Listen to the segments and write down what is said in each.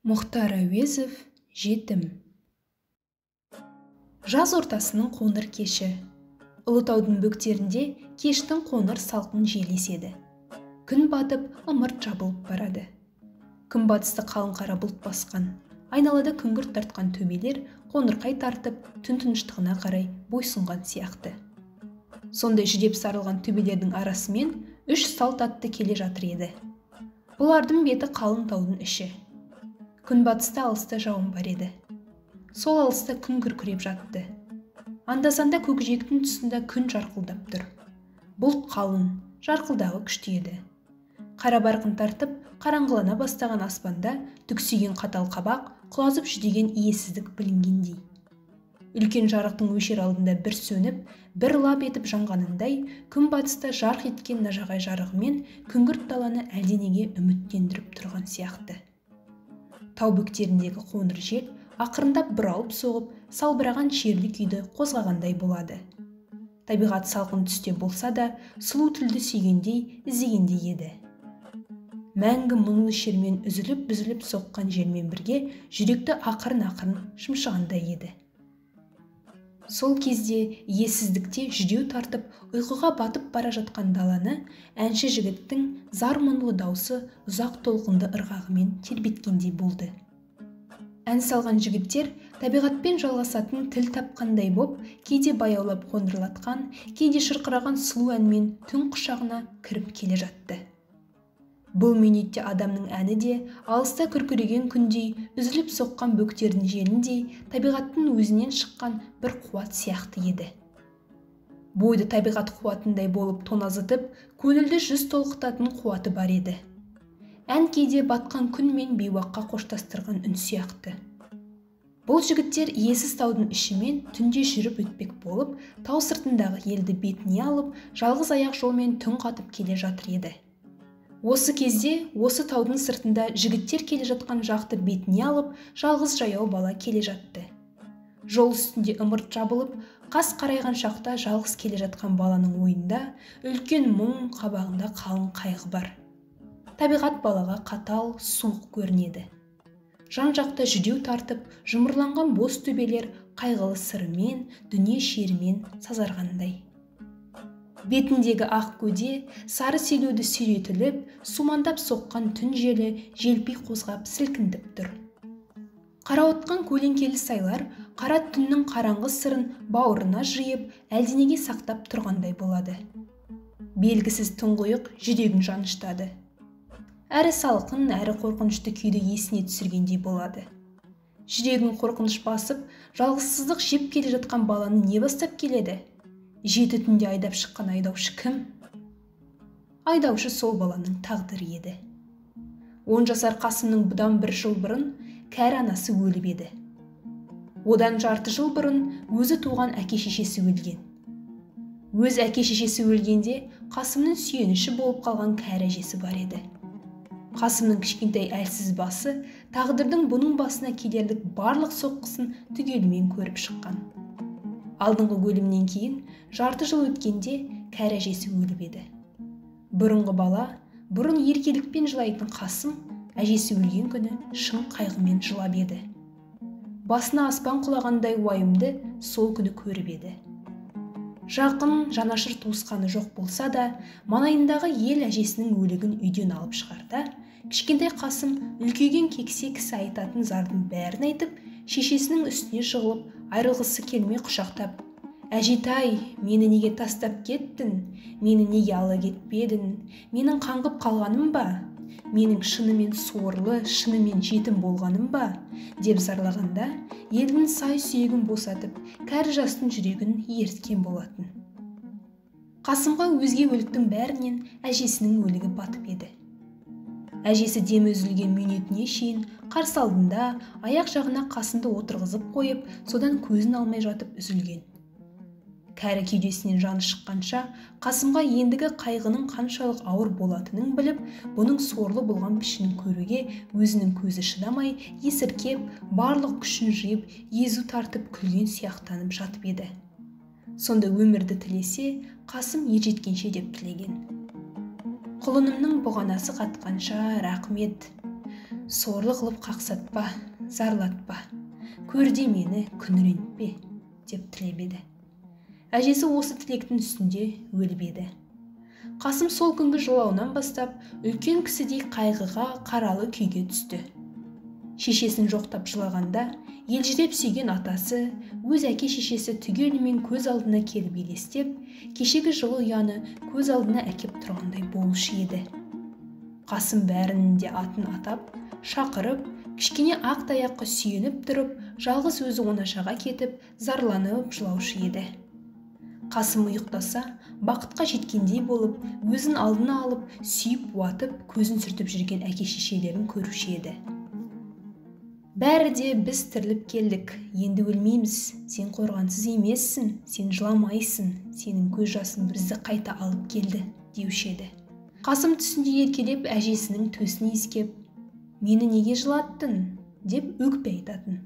Мұхтар Әуезов, Жетім. Жаз ортасының қоңыр кеші. Ұлытаудың бөктерінде кештің қоңыр салқын жел еседі. Күн батып, ымырт жабылып барады. Күнбатысты қалың қара бұлт басқан. Айналада күңгірт тартқан төбелер қоңырқай тартып, түн тыныштығына қарай бойсұнған сияқты. Сондай жүдеп сарылған төбелердің арасымен үш салт атты келе жатыр еді. Бұлардың беті қалың таудың іші. Күнбатыста алыста жауын бар еді. Сол алыста күн күркіреп жатты. Анда-санда көкжиектің тұсында күн жарқылдап тұр. Бұлт қалың, жарқылдағы күшті еді. Қара барқын тартып, қараңғылана бастаған аспанда түксиген қатал қабақ, құлазып жүдеген иесіздік білінгендей. Үлкен жарықтың өшер алдында бір сөніп, бір лап етіп жанғанындай, күнбатыста жарқ еткен нажағай жарығымен күңгірт даланы әлденеге үміттендіріп тұрған сияқты. Тау бөктеріндегі қоңыр жел ақырындап бұралып соғып, салбыраған шерлі күйді қозғағандай болады. Табиғат салқын түсте болса да, сұлу тілді сүйгендей, іздегендей еді. Мәңгі мұңлы шермен үзіліп-үзіліп соққан желмен бірге жүректі ақырын-ақырын шымшығандай еді. Сол кезде иесіздікте жүдеу тартып, ұйқыға батып бара жатқан даланы әнші жігіттің зар мұңлы даусы ұзақ толқынды ырғағымен тербеткендей болды. Ән салған жігіттер табиғатпен жалғасатын тіл тапқандай боп, кейде баяулап қоңырлатқан, кейде шырқыраған сұлу әнмен түн құшағына кіріп келе жатты. Бұл минутте адамның әні де алыста күркіреген күндей, үзіліп соққан бөктердің желіндей, табиғаттың өзінен шыққан бір қуат сияқты еді. Бойды табиғат қуатындай болып тоназытып, көңілді жүз толқытатын қуаты бар еді. Ән кейде батқан күн мен бейуаққа қоштастырған үн сияқты. Бұл жігіттер иесіз таудың ішімен түнде жүріп өтпек болып, тау сыртындағы елді бетіне алып, жалғыз аяқ жолмен түн қатып келе жатыр еді. Осы кезде, осы таудың сыртында жігіттер келе жатқан жақты бетіне алып, жалғыз жаяу бала келе жатты. Жол үстінде ымырт жабылып, қас қарайған шақта жалғыз келе жатқан баланың ойында үлкен мұң, қабағында қалың қайғы бар. Табиғат балаға қатал, суық көрінеді. Жан-жақта жүдеу тартып, жұмырланған бос төбелер қайғылы сырымен, дүние шерімен сазарғандай. Бетіндегі ақ көде, сары селеуді сүйретіліп, сумандап соққан түн желі желпи қозғап сілкіндіп тұр. Қарауытқан көлеңкелі сайлар қара түннің қараңғы сырын бауырына жиып, әлденеге сақтап тұрғандай болады. Белгісіз тұңғиық жүрегін жаныштады. Әрі салқын, әрі қорқынышты күйді есіне түсіргендей болады. Жүрегін қорқыныш басып, жалғызсыздық жеп келе жатқан баланы не бастап келеді? Жеті түнде айдап шыққан айдаушы кім? Айдаушы сол баланың тағдыры еді. 10 жасар Қасымның бұдан бір жыл бұрын кәрі анасы өліп еді. Одан жарты жыл бұрын өзі туған әке-шешесі өлген. Өз әке-шешесі өлгенде Қасымның сүйеніші болып қалған кәрі әжесі бар еді. Қасымның кішкентай әлсіз басы тағдырдың бұның басына келерлік барлық соққысын түгелімен көріп шыққан. Алдыңғы өлімнен кейін жарты жыл өткенде кәрі әжесі өліп еді. Бұрынғы бала, бұрын еркелікпен жылайтын Қасым, әжесі өлген күні шын қайғымен жылап еді. Басына аспан құлағандай уайымды сол күні көріп еді. Жақын, жанашыр туысқаны жоқ болса да, маңайындағы ел әжесінің өлігін үйден алып шығарда, кішкентай Қасым үлкейген кексе кісі айтатын зардың бәрін айтып, шешесінің үстіне жығылып, айрылғысы келмей құшақтап, «Әжетай, мені неге тастап кеттің? Мені неге ала кетпедің? Менің қаңғып қалғаным ба? Менің шынымен сорлы, шынымен жетім болғаным ба?» деп зарлағанда, елдің сай сүйегін босатып, кәрі жастың жүрегін еріткен болатын. Қасымға өзге өліктің бәрінен әжесінің өлігі батып еді. Әжесі демі үзілген минутіне шейін қарсы алдында аяқ жағына Қасымды отырғызып қойып, содан көзін алмай жатып үзілген. Кәрі кеудесінен жаны шыққанша Қасымға ендігі қайғының қаншалық ауыр болатынын біліп, бұның сорлы болған пішінін көруге өзінің көзі шыдамай, есіркеп, барлық күшін жиып, езу тартып күлген сияқтанып жатып еді. Сонда өмірді тілесе, Қасым ержеткенше деп тілеген. Құлынымның бұғанасы қатқанша рақмет. Сорлы қылып қақсатпа, зарлатпа, көрде мені күңірентпе, деп тілеп еді. Әжесі осы тілектің үстінде өліп еді. Қасым сол күнгі жылауынан бастап үлкен кісідей қайғыға қаралы күйге түсті. Шешесін жоқтап жылағанда елжіреп сүйген атасы, өз әке шешесі түгелімен көз алдына келіп елестеп, кешегі жылы ұяны көз алдына әкеп тұрғандай болушы еді. Қасым бәрінің де атын атап, шақырып, кішкене ақ таяққа сүйеніп тұрып, жалғыз өзі оңашаға кетіп, зарланып жылаушы еді. Қасым ұйықтаса, бақытқа жеткендей болып, өзін алдына алып, сүйіп уатып, көзін сүртіп жүрген әке-шешелерін көруші еді. Бәрі де біз тіріліп келдік, енді өлмейміз, сен қорғансыз емессің, сен жыламайсың, сенің көз жасың бізді қайта алып келді, деуші еді. Қасым түсінде еркелеп әжесінің төсін иіскеп, мені неге жылаттың, деп өкпе айтатын.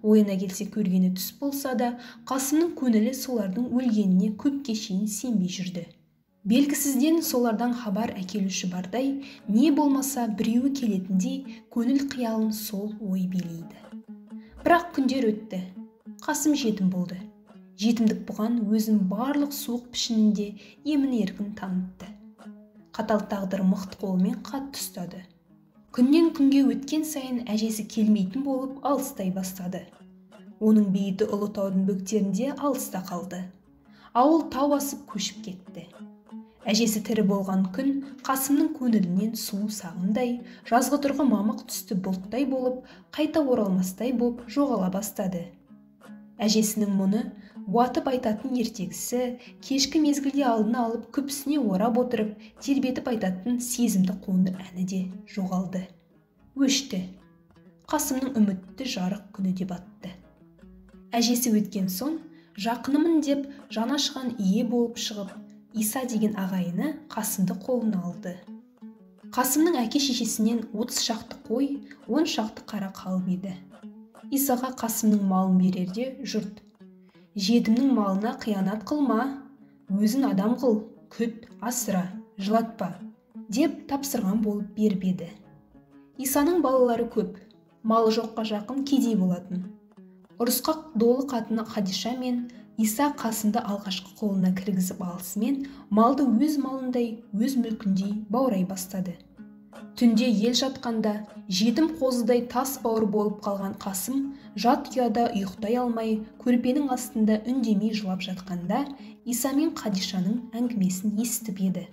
Ойына келсе көргені түс болса да, Қасымның көңілі солардың өлгеніне көпке шейін сенбей жүрді. Белгісізден солардан хабар әкелуші бардай, не болмаса біреуі келетіндей көңіл қиялын сол ой билейді. Бірақ күндер өтті. Қасым жетім болды. Жетімдік бұған өзін барлық суық пішінінде емін-еркін танытты. Қатал тағдыр мықты қолымен қатты ұстады. Күннен күнге өткен сайын әжесі келмейтін болып алыстай бастады. Оның бейіті Ұлытаудың бөктерінде алыста қалды. Ауыл тау асып көшіп кетті. Әжесі тірі болған күн Қасымның көңілінен суы сағымдай, жазғытұрғы мамық түсті бұлттай болып, қайта оралмастай боп жоғала бастады. Әжесінің мұны уатып айтатын ертегісі, кешкі мезгілде алдына алып күпісіне орап отырып, тербетіп айтатын сезімді қоңыр әні де жоғалды. Өшті. Қасымның үмітті жарық күні де батты. Әжесі өткен соң, жақынымын деп жаны ашыған ие болып шығып, Иса деген ағайыны Қасымды қолына алды. Қасымның әке шешесінен 30 шақты қой, 10 шақты қара қалып еді. Исаға Қасымның малын берерде жұрт: жетімнің малына қиянат қылма, өзін адам қыл, күт, асыра, жылатпа, деп тапсырған болып беріп еді. Исаның балалары көп, малы жоққа жақын кедей болатын. Ұрысқақ долы қатыны Хадиша мен Иса Қасымды алғашқы қолына кіргізіп алысымен малды өз малындай, өз мүлкіндей баурай бастады. Түнде ел жатқанда жетім қозыдай тас бауыр болып қалған Қасым жат ұяда ұйықтай алмай, көрпенің астында үндемей жылап жатқанда Иса мен Қадишаның әңгімесін естіп еді.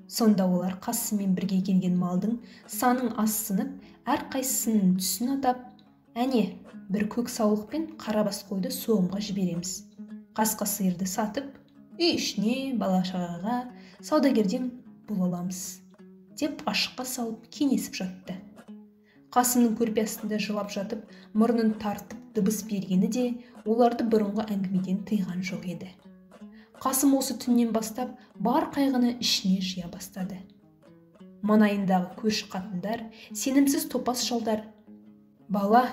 Сонда олар Қасыммен бірге келген малдың санын азсынып, әрқайсысының түсін атап, әне, бір көк саулық пен қарабас қойды соғымға жібереміз. Қасқа сиырды сатып, үй ішіне, бала-шағаға, саудагерден бұл аламыз, деп ашыққа салып кеңесіп жатты. Қасымның көрпе астында жылап жатып, мұрнын тартып дыбыс бергені де оларды бұрынғы әңгімеден тыйған жоқ еді. Қасым осы түннен бастап бар қайғыны ішіне жия бастады. Маңайындағы көрші қатындар, сенімсіз топас шалдар: «Бала,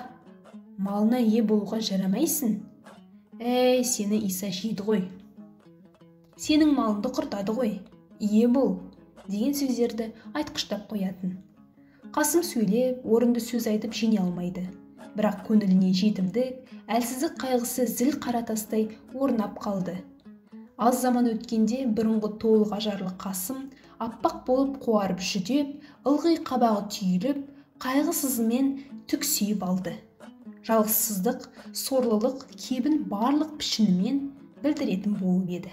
малына ие болуға жарамайсың. Әй, сені Иса жейді ғой. Сенің малыңды құртады ғой. Ие бол», деген сөздерді айтқыштап қоятын. Қасым сөйлеп, орынды сөз айтып жеңе алмайды. Бірақ көңіліне жетімдік, әлсіздік қайғысы зіл қара тастай орнап қалды. Аз заман өткенде бұрынғы толық ажарлы Қасым аппақ болып қуарып жүдеп, ылғи қабағы түйіліп, қайғы сызымен түксиіп алды. Жалғызсыздық, сорлылық кебін барлық пішінімен білдіретін болып еді.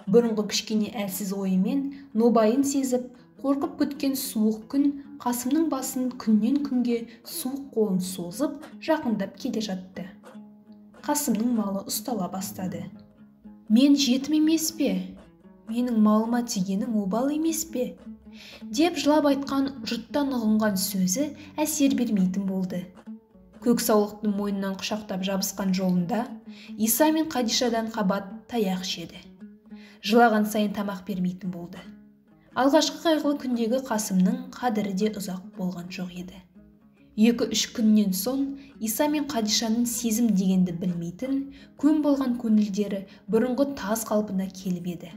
Бұрынғы кішкене әлсіз ойымен нобайын сезіп, қорқып күткен суық күн Қасымның басын күннен күнге суық қолын созып, жақындап келе жатты. Қасымның малы ұстала бастады. «Мен жетім емес пе? Менің малыма тигенің обал емес пе?» деп жылап айтқан жұрттан ұғынған сөзі әсер бермейтін болды. Көк саулықтың мойнынан құшақтап жабысқан жолында Иса мен Қадишадан қабат таяқ жеді. Жылаған сайын тамақ бермейтін болды. Алғашқы қайғылы күндегі Қасымның қадірі де ұзақ болған жоқ еді. 2-3 күннен соң Иса мен Қадишаның сезім дегенді білмейтін, көн болған көңілдері бұрынғы таз қалпына келіп еді.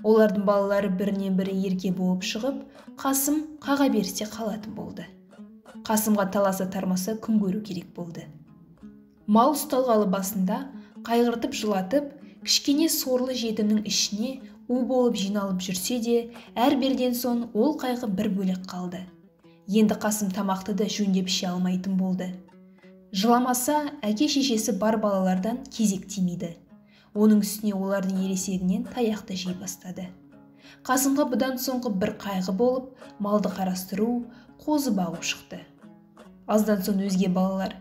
Олардың балалары бірінен бірі ерке болып шығып, Қасым қаға берсе қалатын болды. Қасымға таласа тармаса күн көру керек болды. Мал ұсталғалы басында қайғыртып жылатып, кішкене сорлы жетімнің ішіне у болып жиналып жүрсе де, әр берден соң ол қайғы бір бөлек қалды. Енді Қасым тамақты да жөндеп іше алмайтын болды. Жыламаса, әке шешесі бар балалардан кезек тимейді. Оның үстіне олардың ересегінен таяқты жей бастады. Қасымға бұдан соңғы бір қайғы болып, малды қарастыру, қозы бағу шықты. Аздан соң өзге балалар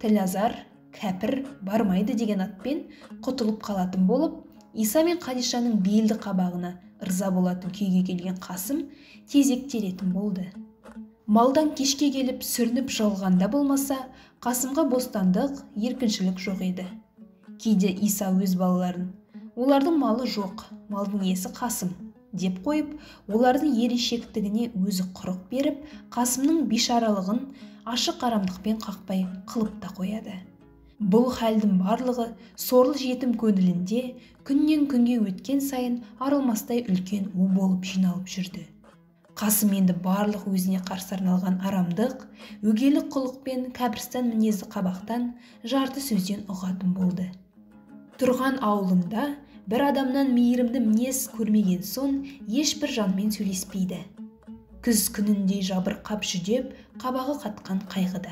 тілазар, кәпір, бармайды деген атпен құтылып қалатын болып, Иса мен Қадишаның белді қабағына ырза болатын күйге келген Қасым тезек теретін болды. Малдан кешке келіп сүрініп жығылғанда болмаса, Қасымға бостандық, еркіншілік жоқ еді. Кейде Иса өз балаларын, олардың малы жоқ, малдың иесі Қасым деп қойып, олардың еріншектігіне өзі құрық беріп, Қасымның бишаралығын ашық арамдықпен қақпай қылып та қояды. Бұл халдің барлығы сорлы жетім көңілінде күннен күнге өткен сайын арылмастай үлкен у болып жиналып жүрді. Қасым енді барлық өзіне қарсы арналған арамдық, өгелік құлық пен кәпірстан мінезді қабақтан жарты сөзден ұғатын болды. Тұрған ауылында бір адамнан мейірімді мінез көрмеген соң ешбір жанмен сөйлеспейді. Күз күніндей жабырқап жүдеп, қабағы қатқан қайғыда.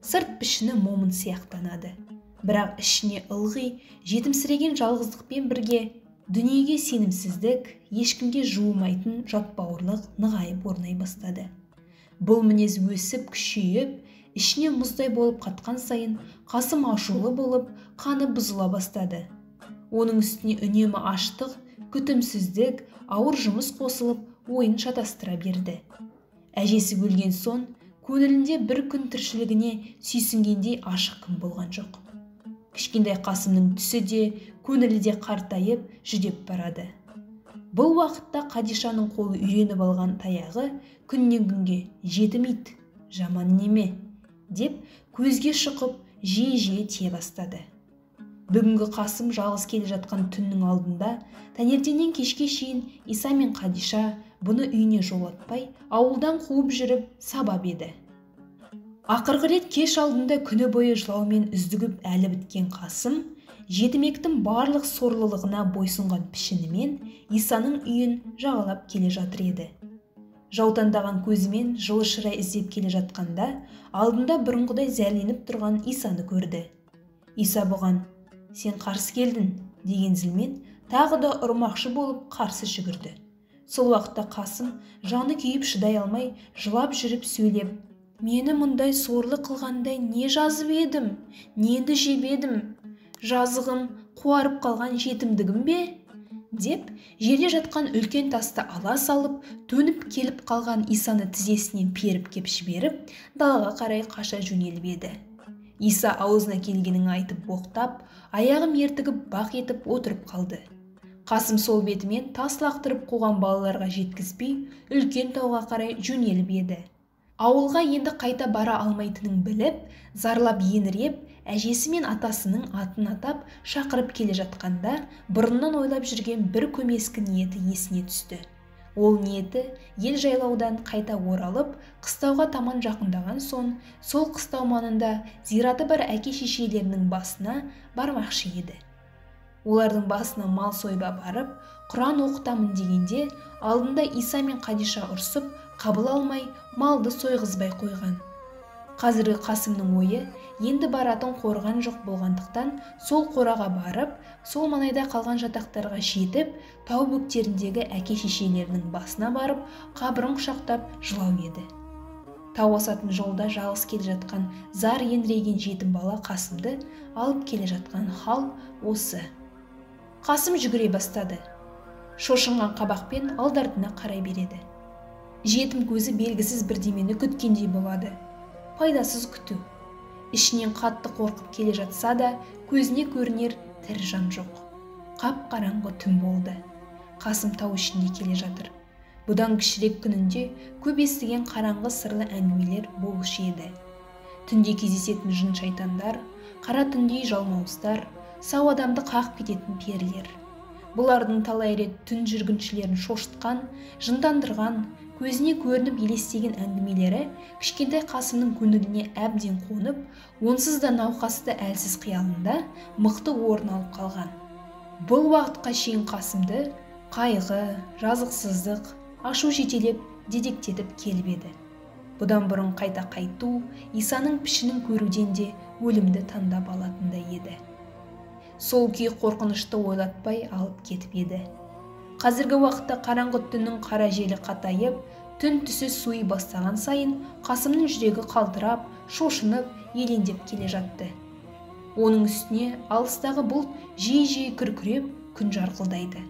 Сырт пішіні момын сияқтанады. Бірақ ішіне ылғи жетімсіреген жалғыздықпен бірге дүниеге сенімсіздік, ешкімге жуымайтын жатбауырлық нығайып орнай бастады. Бұл мінез өсіп, күшейіп, ішіне мұздай болып қатқан сайын Қасым ашулы болып, қаны бұзыла бастады. Оның үстіне үнемі аштық, күтімсіздік, ауыр жұмыс қосылып, ойын шатастыра берді. Әжесі өлген соң, көңілінде бір күн тіршілігіне сүйсінгендей ашық күн болған жоқ. Кішкентай Қасымның түсі де, көңілі де қартайып, жүдеп барады. Бұл уақытта Қадишаның қолы үйреніп алған таяғы күннен күнге жетім ит, жаман неме деп көзге шұқып, жиі-жиі тие бастады. Бүгінгі Қасым жалғыз келе жатқан түннің алдында таңертеңнен кешке шейін Иса мен Қадиша бұны үйіне жолатпай, ауылдан қуып жүріп сабап еді. Ақырғы рет кеш алдында күні бойы жылаумен үздігіп әлі біткен Қасым, жетімектің барлық сорлылығына бойсұнған пішінімен Исаның үйін жағалап келе жатыр еді. Жаутаңдаған көзімен жылы шырай іздеп келе жатқанда, алдында бұрынғыдай зәрленіп тұрған Исаны көрді. Иса бұған, «Сен қарсы келдің» деген зілмен тағы да ұрмақшы болып қарсы жүгірді. Сол уақытта Қасым жаны күйіп шыдай алмай, жылап жүріп сөйлеп, «Мені мұндай сорлы қылғандай не жазып едім, нені жеп едім, жазығым қуарып қалған жетімдігім бе?» деп жерде жатқан үлкен тасты ала салып, төніп келіп қалған Исаны тізесінен періп кеп жіберіп, далаға қарай қаша жөнеліп еді. Иса аузына келгенін айтып боқтап, аяғы мертігіп бақ етіп отырып қалды. Қасым сол бетімен тас лақтырып қуған балаларға жеткізбей, үлкен тауға қарай жөнеліп еді. Ауылға енді қайта бара алмайтынын біліп, зарлап еңіреп, әжесі мен атасының атын атап, шақырып келе жатқанда, бұрыннан ойлап жүрген бір көмескі ниеті есіне түсті. Ол ниеті ел жайлаудан қайта оралып, қыстауға таман жақындаған соң, сол қыстау маңында зираты бар әке-шешелерінің басына бармақшы еді. Олардың басына мал сойып апарып, Құран оқытамын дегенде, алдында Иса мен Қадиша ұрсып, қабыл алмай, малды сойғызбай қойған. Қазіргі Қасымның ойы, енді баратын қорған жоқ болғандықтан, сол қораға барып, сол маңайда қалған жатақтарға жетіп, тау бөктеріндегі әке-шешелерінің басына барып, қабырын құшақтап жылау еді. Тау асатын жолда жалғыз келе жатқан зар еңіреген жетім бала Қасымды алып келе жатқан хал осы. Қасым жүгіре бастады. Шошынған қабақпен алды-артына қарай береді. Жетім көзі белгісіз бірдемені күткендей болады. Пайдасыз күту. Ішінен қатты қорқып келе жатса да, көзіне көрінер тірі жан жоқ. Қап-қараңғы түн болды. Қасым тау ішінде келе жатыр. Бұдан кішірек күнінде көп естіген қараңғы сырлы әңгімелер болушы еді. Түнде кездесетін жын шайтандар, қара түндей жалмауыздар, сау адамды қағып кететін перілер. Бұлардың талай рет түн жүргіншілерін шошытқан, жындандырған, көзіне көрініп елестеген әңгімелері кішкентай Қасымның көңіліне әбден қонып, онсыз да науқасты әлсіз қиялында мықты орын алып қалған. Бұл уақытқа шейін Қасымды қайғы, жазықсыздық, ашу жетелеп, дедектетіп келіп еді. Бұдан бұрын қайта қайту, Исаның пішінін көруден де өлімді таңдап алатындай еді. Сол күй қорқынышты ойлатпай алып кетіп еді. Қазіргі уақытта қараңғы түннің қара желі қатайып, түн түсі суи бастаған сайын Қасымның жүрегі қалтырап, шошынып, елеңдеп келе жатты. Оның үстіне алыстағы бұлт жиі-жиі күркіреп, күн жарқылдайды.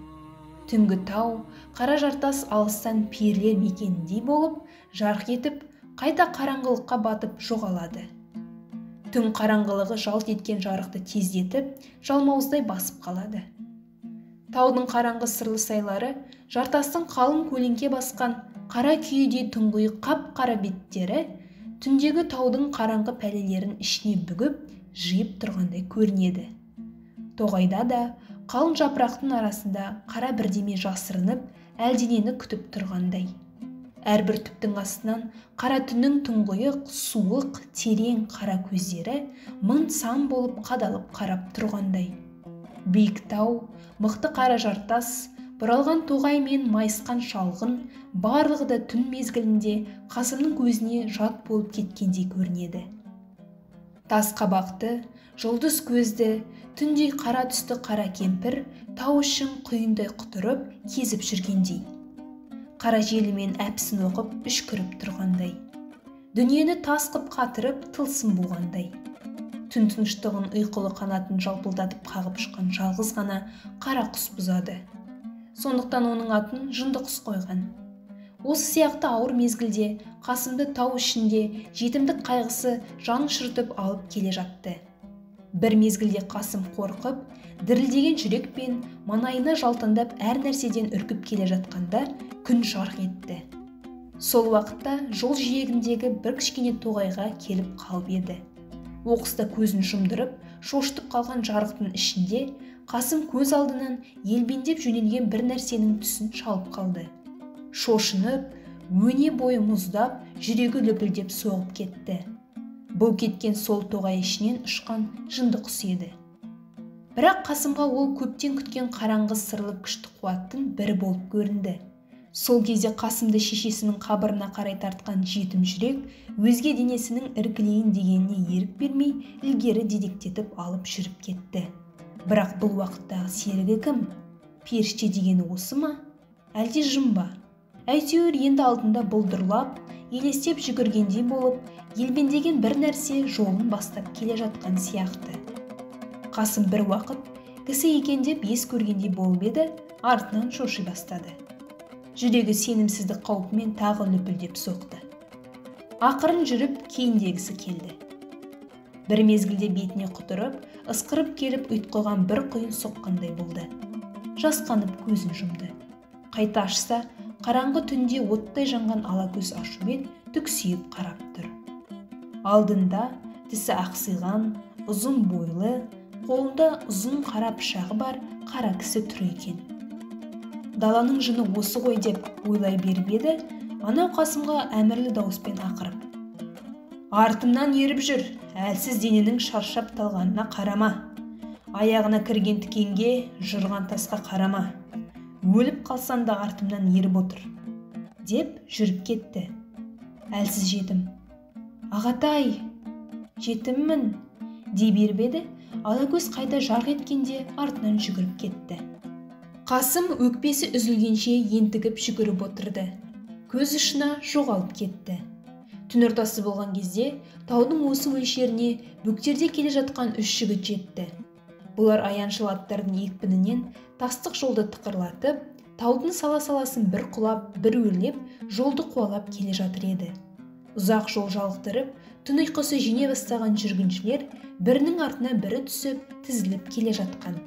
Түнгі тау, қара жартас алыстан перілер мекеніндей болып, жарқ етіп, қайта қараңғылыққа батып жоғалады. Түн қараңғылығы жалт еткен жарықты тездетіп, жалмауыздай басып қалады. Таудың қараңғы сырлы сайлары, жартастың қалың көлеңке басқан қара күйедей тұңғиық қап-қара беттері түндегі таудың қараңғы пәлелерін ішіне бүгіп, жиып тұрғандай көрінеді. Тоғайда да қалың жапырақтың арасында қара бірдеме жасырынып, әлденені күтіп тұрғандай. Әрбір түптің астынан қара түннің тұңғиық, суық, терең қара көздері мың сан болып қадалып қарап тұрғандай. Биік тау, мықты қара жартас, бұралған тоғай мен майысқан шалғын барлығы да түн мезгілінде Қасымның көзіне жат болып кеткендей көрінеді. Тас қабақты, жұлдыз көзді, түндей қара түсті қара кемпір тау ішін құйындай құтырып, кезіп жүргендей. Қара желімен әпсін оқып, үшкіріп тұрғандай. Дүниені тас қып қатырып, тылсым буғандай. Түн тыныштығын ұйқылы қанатын жалпылдатып қағып ұшқан жалғыз ғана қара құс бұзады. Сондықтан оның атын жынды құс қойған. Осы сияқты ауыр мезгілде Қасымды тау ішінде жетімдік қайғысы жан ұшыртып алып келе жатты. Бір мезгілде Қасым қорқып, дірілдеген жүрекпен маңайына жалтаңдап әр нәрседен үркіп келе жатқанда күн жарқ етті. Сол уақытта жол жиегіндегі бір кішкене тоғайға келіп қалып еді. Оқыста көзін жұмдырып, шошытып қалған жарықтың ішінде Қасым көз алдынан елбендеп жөнелген бір нәрсенің түсін шалып қалды. Шошынып, өне бойы мұздап, жүрегі лүпілдеп соғып кетті. Бұл кеткен сол тоғай ішінен ұшқан жынды құс еді. Бірақ Қасымға ол көптен күткен қараңғы сырлы күшті қуаттың бірі болып көрінді. Сол кезде Қасымды шешесінің қабырына қарай тартқан жетім жүрек өзге денесінің іркілейін дегеніне ерік бермей, ілгері дедектетіп алып жүріп кетті. Бірақ бұл уақыттағы серігі кім? Періште дегені осы ма? Әлде жын ба? Әйтеуір енді алдында бұлдырлап, елестеп жүгіргендей болып, елбендеген бір нәрсе жолын бастап келе жатқан сияқты. Қасым бір уақыт кісі екен деп ес көргендей болып еді, артынан шоши бастады. Жүрегі сенімсіздік қаупімен тағы лүпілдеп соқты. Ақырын жүріп кейіндегісі келді. Бір мезгілде бетіне құтырып, ысқырып келіп ұйтқыған бір құйын соққандай болды. Жасқанып көзін жұмды. Қайта ашса, қараңғы түнде оттай жанған ала көз ашумен түксиіп қарап тұр. Алдында тісі ақсиған, ұзын бойлы, қолында ұзын қара пышағы бар қара кісі тұр екен. Даланың жыны осы ғой деп ойлай беріп еді, анау Қасымға әмірлі дауыспен ақырып: «Артымнан еріп жүр, әлсіз дененің шаршап талғанына қарама. Аяғына кірген тікенге, жырған тасқа қарама. Өліп қалсан да артымнан еріп отыр», деп жүріп кетті. Әлсіз жетім: «Ағатай, жетіммін», дей беріп еді, алакөз қайта жарқ еткенде артынан жүгіріп кетті. Қасым өкпесі үзілгенше ентігіп жүгіріп отырды. Көз ұшына жоғалып кетті. Түн ортасы болған кезде таудың осы өлшеріне бөктерде келе жатқан үш жігіт жетті. Бұлар аяншыл аттардың екпінінен тастық жолды тықырлатып, таудың сала-саласын бір құлап, бір өрлеп, жолды қуалап келе жатыр еді. Ұзақ жол жалықтырып, түн ұйқысы жеңе бастаған жүргіншілер бірінің артына бірі түсіп, тізіліп келе жатқан.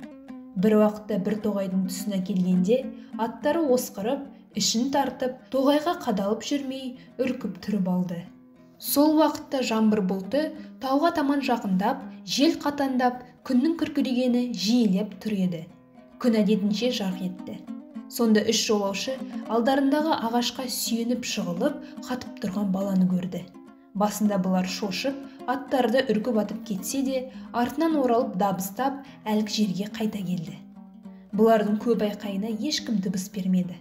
Бір уақытта бір тоғайдың тұсына келгенде аттары осқырып, ішін тартып, тоғайға қадалып жүрмей, үркіп тұрып алды. Сол уақытта жаңбыр бұлты тауға таман жақындап, жел қатандап, күннің күркірегені жиілеп тұр еді. Күн әдетінше жарқ етті. Сонда үш жолаушы алдарындағы ағашқа сүйеніп жығылып, қатып тұрған баланы көрді. Басында бұлар шошып, аттары да үркіп атып кетсе де, артынан оралып дабыстап, әлгі жерге қайта келді. Бұлардың көп айқайына ешкім дыбыс бермеді.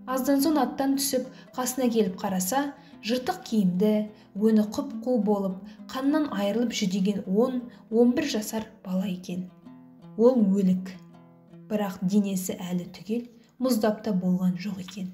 Аздан соң аттан түсіп, қасына келіп қараса, жыртық киімді, өңі құп-қу болып, қаннан айырылып жүдеген 10-11 жасар бала екен. Ол өлік. Бірақ денесі әлі түгел мұздап та болған жоқ екен.